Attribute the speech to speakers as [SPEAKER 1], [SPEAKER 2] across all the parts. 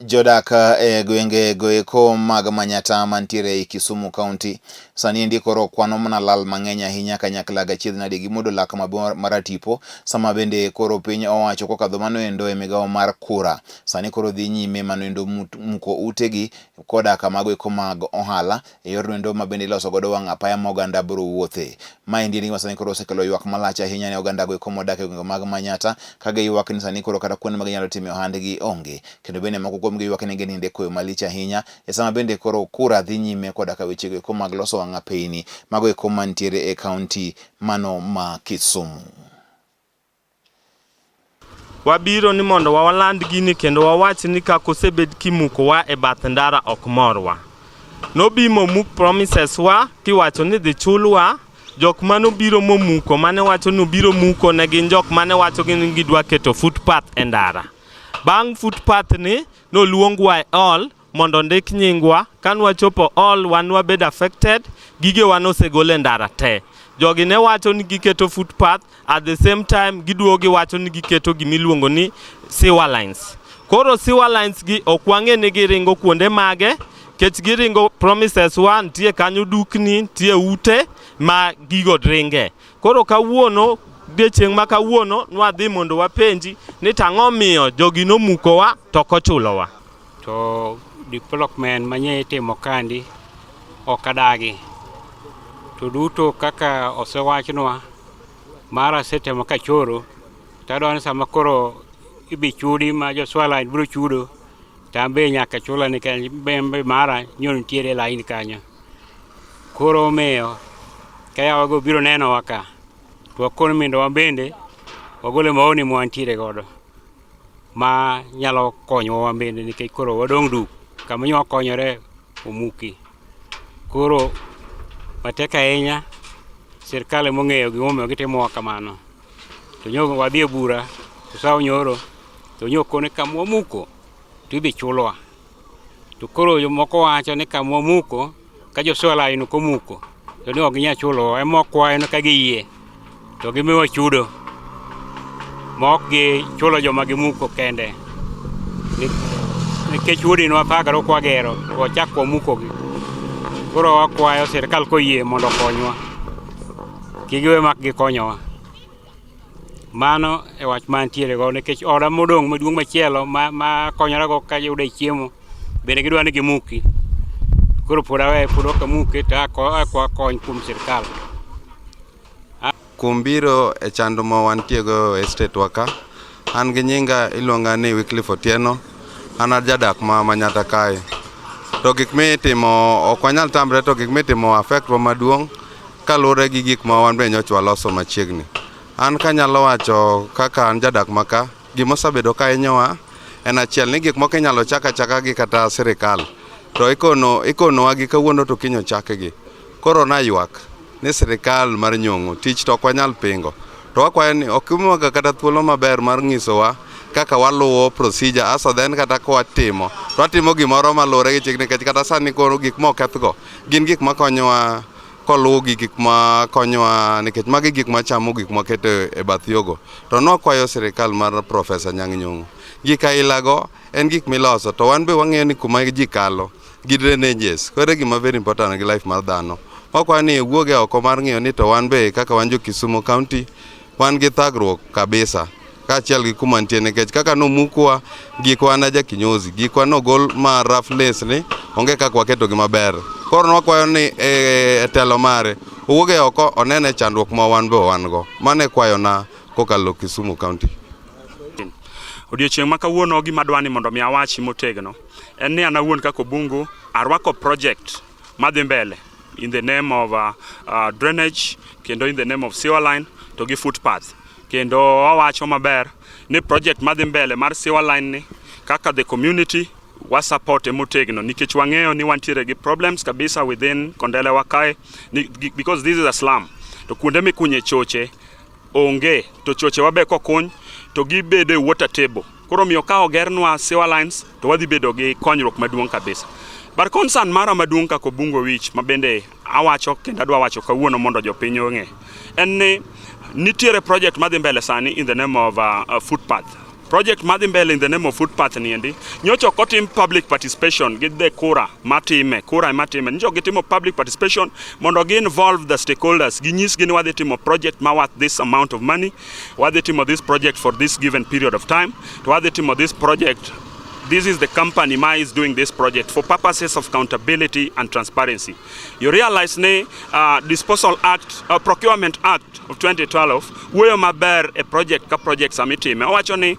[SPEAKER 1] Jodak e gwenge goeko mag Manyata mantiere ei Kisumu County sani endi koro kwano mana lal mang'eny ahinya kanyakla gachiedh nade gimuodo lak mabor maratipo sama bende koro piny owacho kokadho mano endo e migawo mar kura sani koro dhi nyime mano endo muko utegi koda kamago eko mag ohala e yorno endo ma bende iloso godo wang' apaya ma oganda biro wuothe. Maendi en gima sani koro osekelo ywak malach ahinya ne oganda go eko modak e gwenge mag Manyata ka giywak ni sani koro kata kuonde ma ginyalo time ohandgi onge. Kendo bende moko kuomgi ywak ni ginindo e koyo malich ahinya e sama bende koro kura dhi nyime koda ka weche go eko mag loso wang' apeyni mago eko mantiere e kaunti mano ma Kisumu.
[SPEAKER 2] Wabiro ni mondo waland gini kendo wawach ni kaka osebed kimukowa e bath ndara ok morwa. Nobi momuk promises wa kiwacho ni dhi chulwa. Jok manobiro momuko mane wacho ni obiro muko ne gin jok mane wacho ni gidwa keto footpath e ndara. Bang' footpath ni noluongwa e hall mondo ondik nyingwa. Ka nwachopo hall wan wabed affected, gigewa nosegol e ndara te. Jogi ne wacho ni giketo footpath, at the same time giduogo giwacho ni giketo gimiluongo ni sewer lines. Koro sewer lines gi ok wang'e ni giringo kuonde mage, kech giringo promises wa, nitie kanyo dukni, nitie ute ma gigo ringe. Koro kawuono, odiechieng' ma kawuono, nwadhi mondo wapenji ni tang'o miyo jogi nomukowa to ok ochulowa.
[SPEAKER 3] To development manye itimo kandi ok adagi. To duto kaka osewachnwa, mara asetemo kachoro, to adwa ni sama koro ibi chudi ma jo sewer line biro chudo, to an be nyaka chula nikech be mara nyo nitiere e line kanyo. Koro omiyo ka yawa go biro nenowa ka, to wakon mondo wan bende wagole maoni mwantiere godo ma nyalo konyowa wan bende nikech koro wadong' duk kama nyo wakonyore omuki. Koro matek ahinya sirkal emong'eyo gimomiyo gitimowa kamano. To nyo wadhi e bura to sawo nyoro to nyo kone kama wamuko to idhi chulwa. To koro jomoko wacho ni kama wamuko ka jo sewer line ok omuko to ni ok ginyal chulowa. Ema wakwayo ni ka giyie to gimiwa chudo ma ok gichulo joma gimuko kende. Nikech udi thagore kwagero to wachak wamukogi. Koro wakwayo sirkal koyie mondo okonywa. Kik giwe mak gikonyowa. Mano e wach mantiere go nikech oda modong' maduong' machielo ma konyorago kayude chiemo bende gidwa ni gimuki. Koro pod aweye pod ok amuke to akwa kony kuom sirkal.
[SPEAKER 4] Kuom biro e chando ma wantie go e estate wa ka, an gi nyinga iluonga ni Wycliffe Otieno, an a jadak ma Manyata kae. To gik mitimo ok wanyal tamre to gik mitimo affect wa maduong' kaluwore gi gik ma wan be nyocha waloso machiegni. An kanyalo wacho kaka an jadak ma ka, gima osebedo ka hinyowa en achiel ni gik moko inyalo chak achaka gi kata sirikal to ikonowa gi kawuono to kiny ochakgi. Koro naywak ni sirikal mar nyong'o tich to ok wanyal pingo. To wakwayo ni ok imiwaga kata thuolo maber mar nyisowa kaka waluwo procedure aso then kata kwatimo to watimo gimoro maluwore gi chik nikech kata sani koro gik mokethgo gin gik makonyowa koluw gi gik ma konyowa nikech magi gik machamo gik mwaketo e bath yogo. To nwakwayo sirikal mar Profesa Nyang' Nyong'o gik ailago en gik miloso to wan be wang'eyo ni kuma ji kalo gi drainages koro e gima very important gi life mar dhano. Wakwayo ni wuoge oko mar ng'iyo ni to wan be kaka wan jo Kisumu County wan gi thagruok kabisa kaachiel gi kuma nitie nikech kaka nomukwa gikwa an aja kinyozi gikwa nogol ma roughness ni onge kaka waketogi maber. Koro nwakwayo ni e telo mare owuoge oko onene chandruok ma wan be wan go. Mano e kwayona kokalo Kisumu County.
[SPEAKER 5] Odiochieng' ma kawuono gima adwa ni mondo mi awachi motegno en ni an awuon kaka Obungu arwako project madhi mbele in the name of drainage kendo in the name of sewer line to gi footpath. Kendo wawacho maber ni project madhi mbele mar sewer line ni kaka the community wa support e motegno nikech wang'eyo ni wantiere gi problems kabisa within Kondele wa kae because this is a slum to kuonde mikunye choche onge to choche wabe kokuny to gibedo e water table. Koro omiyo ka ogernwa sewer lines to wadhi bedo gi konyruok maduong' kabisa. But concern mara maduong' kaka Obungo Wich ma bende awacho kendo adwa wacho kawuono mondo jopiny ong'e en ni nitiere project madhi mbele sani in the name of footpath. Project madhi mbele in the name of footpath ni endi nyocha ok otim public participation gi the kura matime, kura ema time. Nyocha ok gitimo public participation mondo gi involve the stakeholders, ginyisgi ni wadhi timo project ma worth this amount of money, wadhi timo this project for this given period of time, to wadhi timo this project, this is the company ma is doing this project, for purposes of accountability and transparency. You realize ni Disposal Act, Procurement Act of 2012 wuoyo maber e project ka project sama itime. Owacho ni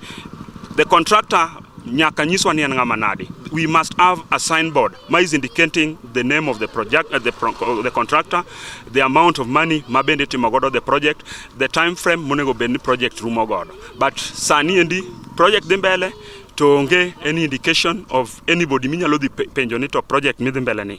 [SPEAKER 5] the contractor nyaka nyiswa ni en ng'ama nadi. We must have a signboard ma is indicating the name of the project, the contractor, the amount of money ma bende itimo godo the project, the time frame monego bed ni project rumo godo. But sani endi project dhi mbele to onge any indication of anybody minyalo dhi penjo ni to project midhi mbele ni.